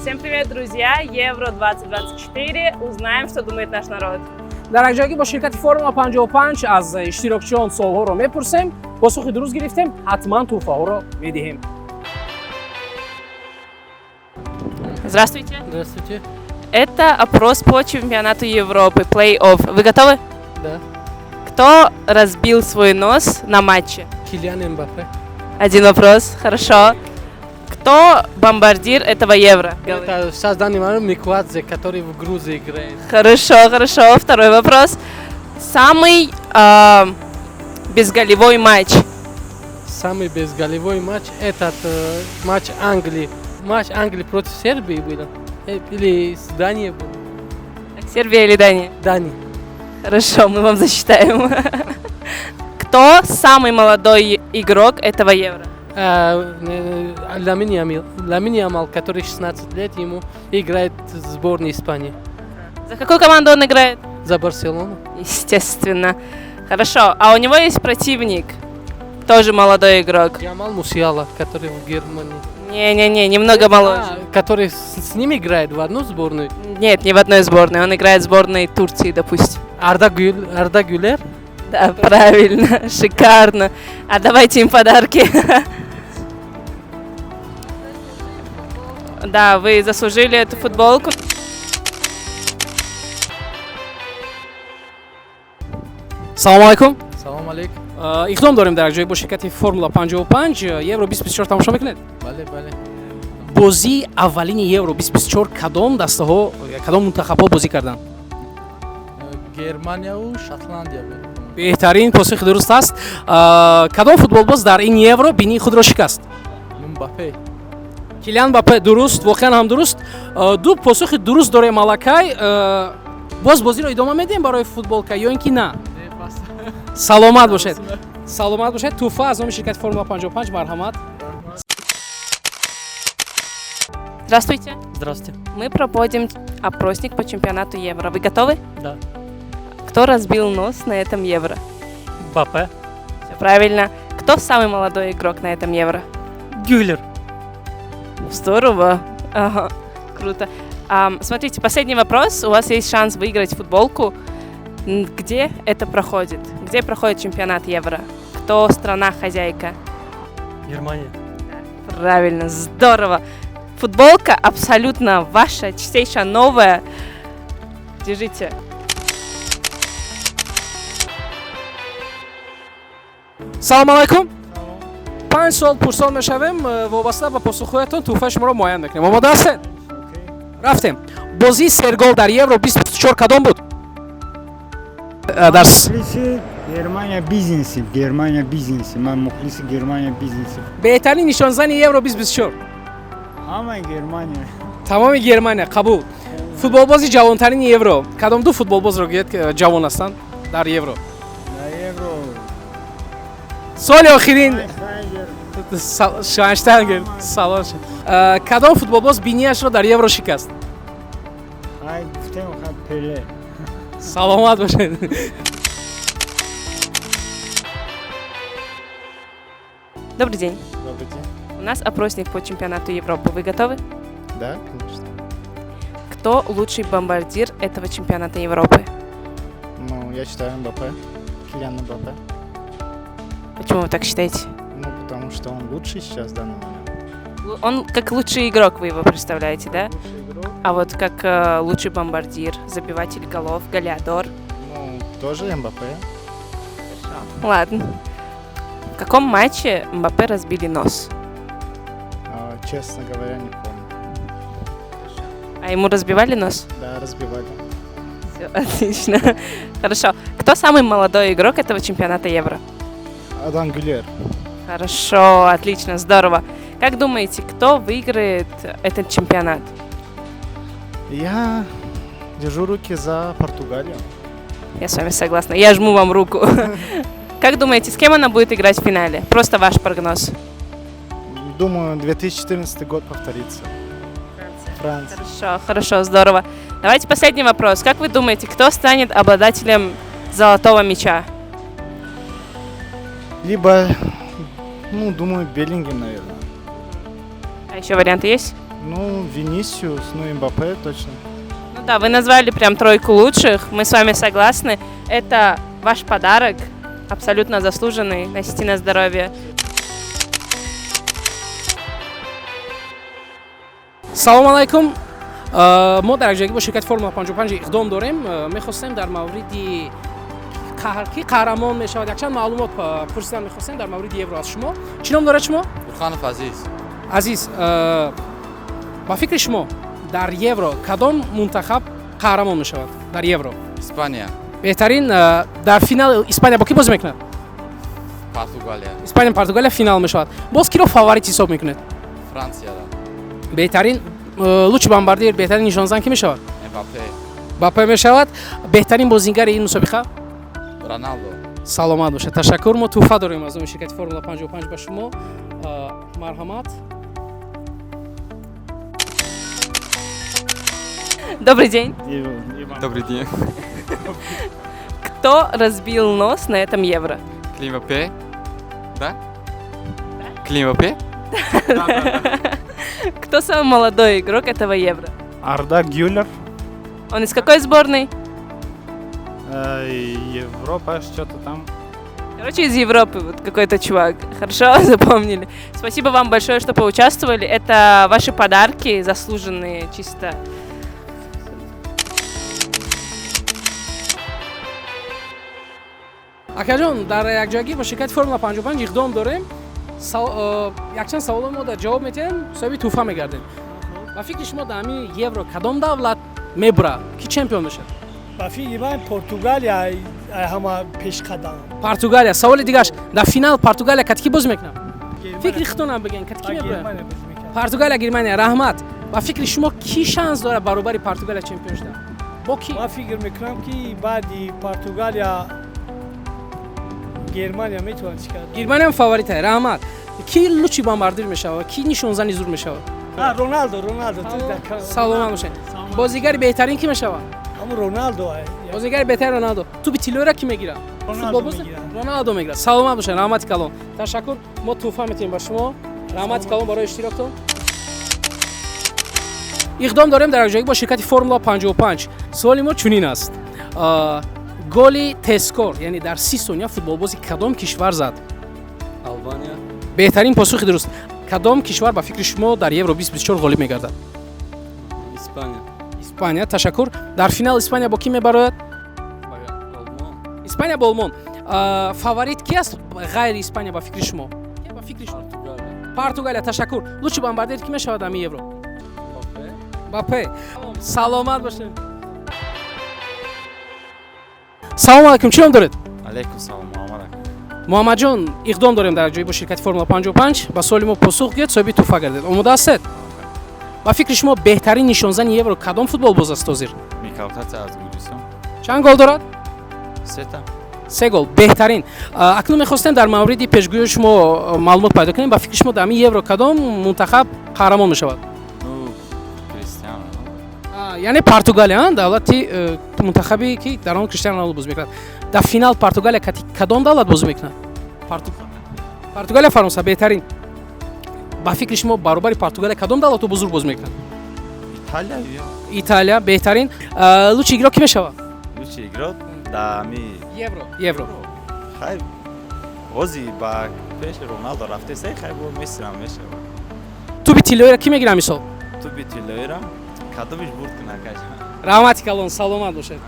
Всем привет, друзья! Евро 2024. Узнаем, что думает наш народ. Дар якҷоягӣ бо ширкати Формула 55 аз иштирокчиён суолҳоро мепурсем. Посухи дуруст гирифтем, ҳатман тӯҳфаҳоро медиҳем. Здравствуйте. Здравствуйте. Это опрос по чемпионату Европы, плей-офф. Вы готовы? Да. Кто разбил свой нос на матче? Килиан Мбаппе. Один вопрос. Хорошо. Кто бомбардир этого Евро? Это сейчас в данный момент Миквадзе, который в Грузии играет. Хорошо, хорошо. Второй вопрос. Самый безголевой матч. Самый безголевой матч этот матч Англии. Матч Англии против Сербии было. Или с Данией был. Так, Сербия или Дания? Дания. Хорошо, мы вам засчитаем. Кто самый молодой игрок этого Евро? Ламин Ямал, Ламин Ямал, который 16 лет ему, играет в сборной Испании. За какую команду он играет? За Барселону. Естественно. Хорошо. А у него есть противник? Тоже молодой игрок. Ямал Мусиала, который в Германии. Не-не-не, немного моложе. А, который с ним играет в одну сборную. Нет, не в одной сборной. Он играет в сборной Турции, допустим. Арда Гюлер. Да, правильно. Шикарно. А давайте им подарки. Да, вы заслужили эту футболку. Салому алайкум. Салом алейкум. Иқдом дорем дар якҷоягӣ бо ширкати Формула 55. Евро 2024 тамошо мекунед? Бале, бале. Бозии аввалини Евро 2024 кадом дастаҳо, кадом мунтахабҳо бозӣ карданд? Германияву Шотландия буд. Беҳтарин, посухи дуруст аст. Кадом футболбоз дар ин Евро бинии худро шикаст? Мбаппе. Килиан Мбаппе, дуруст, воқеан ҳам дуруст. Ду посухи дуруст дорем аллакай. Боз бозиро идома медиҳем барои футболка ё ин ки на? Саломат бошед, саломат бошед. Тӯҳфа аз номи ширкати Формула 55, марҳамат. Здравствуйте. Здравствуйте. Мы проводим опросник по чемпионату Евро. Вы готовы? Да. Кто разбил нос на этом Евро? Мбаппе. Все правильно. Кто самый молодой игрок на этом Евро? Гюлер. Здорово. Ага, круто. Смотрите, последний вопрос. У вас есть шанс выиграть футболку. Где это проходит? Где проходит чемпионат Евро? Кто страна-хозяйка? Германия. Правильно, здорово. Футболка абсолютно ваша, чистейшая, новая. Держите. Салому алайкум. Панҷ суол пурсон мешавем, вобаста ба посухҳоятон тӯҳфаи шуморо муайян мекунем. Омода ҳастед? Рафтем. Бозии сергол дар Евро 2024 кадом буд? Мухлиси Германия бизнеси, Германия бизнеси. Ман мухлиси Германия бизнеси. Беҳтарин нишонзани Евро 2024? Ҳамаи Германия. Тамоми Германия, қабул. Футболбози ҷавонтарини Евро кадом? Ду футболбозро гӯед, ки ҷавон ҳастанд дар Евро. Дар Евро. Соли охирин. Швайнштайгер. Швайнштайгер, салом. Кадом футболбоз бинияшро дар Евро шикаст? Ай, гуфтем, хай, Пеле. Саломат бошед. Добрый день. Добрый день. У нас опросник по чемпионату Европы. Вы готовы? Да, конечно. Кто лучший бомбардир этого чемпионата Европы? Ну, я считаю, Мбаппе. Килиан Мбаппе. Почему вы так считаете? Ну, потому что он лучший сейчас в данный момент. Он как лучший игрок, вы его представляете, да? Лучший игрок. А вот как лучший бомбардир, забиватель голов, голеадор? Ну, тоже Мбаппе. Ладно. В каком матче Мбаппе разбили нос? А, честно говоря, не помню. А ему разбивали нос? Да, разбивали. Все, отлично. Хорошо. Кто самый молодой игрок этого чемпионата Евро? Адан Гюлер. Хорошо, отлично, здорово. Как думаете, кто выиграет этот чемпионат? Я держу руки за Португалию. Я с вами согласна. Я жму вам руку. Как думаете, с кем она будет играть в финале? Просто ваш прогноз. Думаю, 2014 год повторится. Франция. Хорошо, хорошо, здорово. Давайте последний вопрос. Как вы думаете, кто станет обладателем золотого мяча? Либо, ну, думаю, Беллингем, наверное. А еще варианты есть? Ну, Винисиус, ну, Мбаппе точно. Ну да, вы назвали прям тройку лучших, мы с вами согласны. Это ваш подарок, абсолютно заслуженный, носите на здоровье. Салом алайкум. Мо дар якҷоягӣ бо ширкати Формула 55 иқдом дорем. Мехостем дар мавриди ки қаҳрамон мешавад якчанд маълумот пурсидан мехостем дар мавриди Евро аз шумо. Чӣ ном дорад шумо? Бурханов Азиз. Азиз, ба фикри шумо, дар Евро кадом мунтахаб қаҳрамон мешавад дар Евро? Испания. Беҳтарин. Дар финал Испания бо кӣ бозӣ мекунад? Португалия. Испания, Португалия финал мешавад. Боз киро фаворит ҳисоб мекунед? Франция. Беҳтарин. Лучший бомбардир, беҳтарин нишонзан кӣ мешавад? Мбаппе. Мбаппе мешавад. Беҳтарин бозингари ин мусобиқа? Роналдо. Саломат бошед, ташаккур. Мо тӯҳфа дорем аз номи ширкати Формула 55 ба шумо. Марҳамат. Добрый день. Добрый день. Кто разбил нос на этом Евро? Килиан Мбаппе. Да? Килиан Мбаппе? Кто самый молодой игрок этого Евро? Арда Гюлер. Он из какой сборной? Европа, что-то там. Короче, из Европы вот какой-то чувак. Хорошо, запомнили. Спасибо вам большое, что поучаствовали. Это ваши подарки, заслуженные чисто. Акаҷон, дар якҷоягӣ бо ширкати Формула 55 иқдом дорем. Якчанд саволо мо дар ҷавоб метиҳем, соҳиби тӯҳфа мегардем. Ба фикри шумо, дар ҳамин Евро кадом давлат мебурад, ки чемпион мешавад? Ба фикри ман, Португалия ҳама пешқадам. Португалия. Саволи дигаш: дар финал Португалия кати кӣ бозӣ мекунад? Фикри худтонам бигӯен, кати кӣ мебурад Португалия? Германия. Раҳмат. Ба фикри шумо, кӣ шанс дорад баробари Португалия чемпион шуда, бо кӣ? Ман фикр мекунам, ки баъди Португалия Германия метавонад чӣ кард. Германиям фаворита. Раҳмат. Ки лучший бомбардир мешавад, ки нишонзани зур мешавад? Роналдо, Роналдо. Саломат бошед. Бозигари беҳтарин кӣ мешавад? Ҳамун Роналдо. Бозигари беҳтарин Роналдо. Тӯби тиллоиро кӣ мегирад? Роналдо мегирад. Саломат бошед, раҳмати калон, ташаккур. Мо тӯҳфа метиҳем ба шумо. Раҳмати калон барои иштироктон. Иқдом дорем дар якҷоягӣ бо ширкати Формула 55. Суоли мо чунин аст: голи тезкор, яъне дар 30 сония, футболбози кадом кишвар зад? Албания. Беҳтарин, посухи дуруст. Кадом кишвар ба фикри шумо дар Евро 2024 ғолиб мегардад? Испания. Испания, ташаккур. Дар финал Испания бо кӣ мебарояд? Испания бо Олмон. Фаворит ки аст ғайри Испания, ба фикри шумо? Ба фикри шумо? Португалия, ташаккур. Лучший бомбардир кӣ мешавад ами Евро? Мбаппе. Саломат бошед. Салому алайкум, чӣ ном доред? Алайкум салом, Муҳаммад. Муҳаммадҷон, иқдом дорем дар ҷои бо ширкати Формула 55. Ба суоли мо посух гӯед, соҳиби тӯҳфа гардед. Омода ҳастед? Ба фикри шумо, беҳтарин нишонзани Евро кадом футболбоз аст ҳозир? Микаутадзе аз Гурҷистон. Чанд гол дорад? Сета. Се гол, беҳтарин. Акнун мехостем дар мавриди пешгӯии шумо маълумот пайдо кунем. Ба фикри шумо, дар ҳамин Евро кадом мунтахаб қаҳрамон мешавад? Ну, Кристиано. Яъне Португалия, давлати мунтахабе, ки дар он Криштиано Роналдо бозӣ мекунад. Дар финал Португалия кадом давлат бозӣ мекунад? Португалия, Фаронса, беҳтарин. Ба фикри шумо, баробари Португалия кадом давлату бузург бозӣ мекунад? Италия. Италия, беҳтарин. Лучший игрок кӣ мешавад? Лучший игрок да ами Евро, Евро. Хай, ҳози ба пеши Роналдо рафтеса, хай, бо Мессирам мешавад. Тӯби тиллоиро кӣ мегирад мисол? Тӯби тиллоиро кадомиш бурд кунад, каҷа. Раҳмати калон, саломат бошед.